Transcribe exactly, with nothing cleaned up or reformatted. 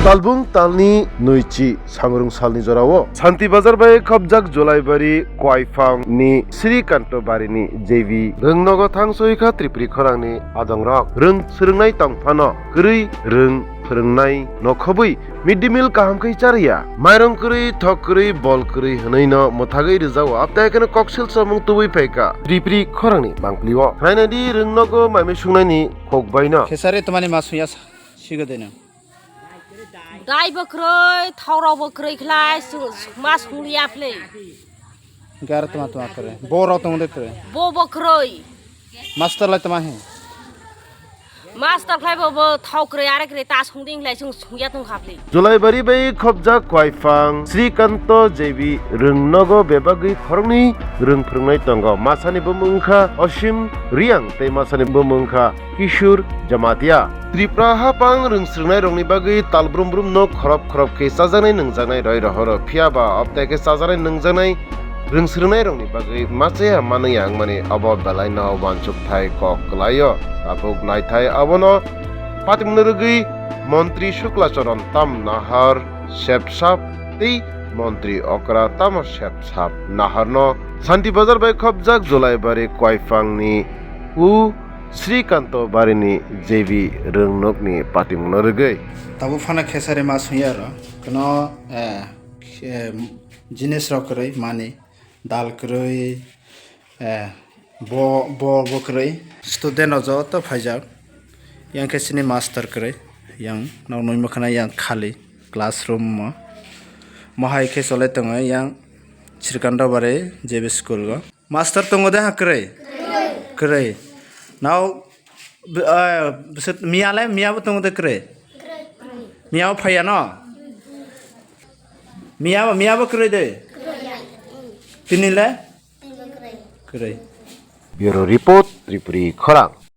Talbung talni nwichi sangrung salni jorao Santi Bazar bai khopjak Jolaibari Kwaifang ni Srikanto Bari ni J B rwngnogo thangsoi kha Tripuri khorangni adongrok. Rwng swrwngnai tongphano kwrwi rwng phwrwngnai nokhobwi mid day meal kaham khe chariya. Mairong kwrwi, thok kwrwi, bol kwrwi hwnwi no mwthagwi rwjao. Aptei kheno koksil samung tubui phaikha Tripuri khorangni mangpili o. Nainadi rwngnogo maimi sungnaini khokbaino. Khesari twmani ma suya sigo deno. Dai bo kwrwi, thok rok bo kwrwi khlai, su-, su-, ma sungliya phle. Gar tama tama kwrwi. Bo rok tong de kwrwi. Bo bo kwrwi. Master lai tama he. Master khlai bo bo thok kwrwi, are kwrwi ta sungding lai sung sungya tong kha phle. Jolaibari bai khopjak Kwaifang Srikanto J B rwngnogo bebagwi khoroknwi rwng phwrwngnai tongo. Masani bumung wngkha Osim Riang tei masani bumung wngkha Kishur Jamatia. Tripura hapang rwng swrwngnairokni bagwi tal brum brumno khorop khorop khe chajaknai nungjaknai roi rohoro, phiya ba optai khe chajaknai nungjaknai rwng swrwngnairokni bagwi machaya manwi ya wngmani abo belaino uansukthai kok kwlaio. Tabuk naithai abono patimungno rwgwi Montri Shukla Charan tam nahar sepsap tei Montri Okra tamo sepsap naharno Santi Bazar bai khopjak Jolaibari Kwaifangni u Srikanto Barini J B rwngnokni patimungno rwgwi. Tabuk phano khesari ma sungya ro. Kono, eh, khe-, jinis rok kwrwi mani, dal kwrwi, eh, bo, bo, bo kwrwi. Student rok joto phaijak. Yang khe chini master kwrwi. Yang nok nwi mwkhana yang khali classroom mo. Mohai khe cholai tongo yang Srikanto Bari J B school o. Master tongo de ha kwrwi? Kwrwi. Nao, b-, eh, bwswk miya le, miya bo tongo de kwrwi? Miya bo phaiya no? Miya bo, miya bo kwrwi de? Tini le? Kwrwi. Bureau Report, Tripuri Khorang.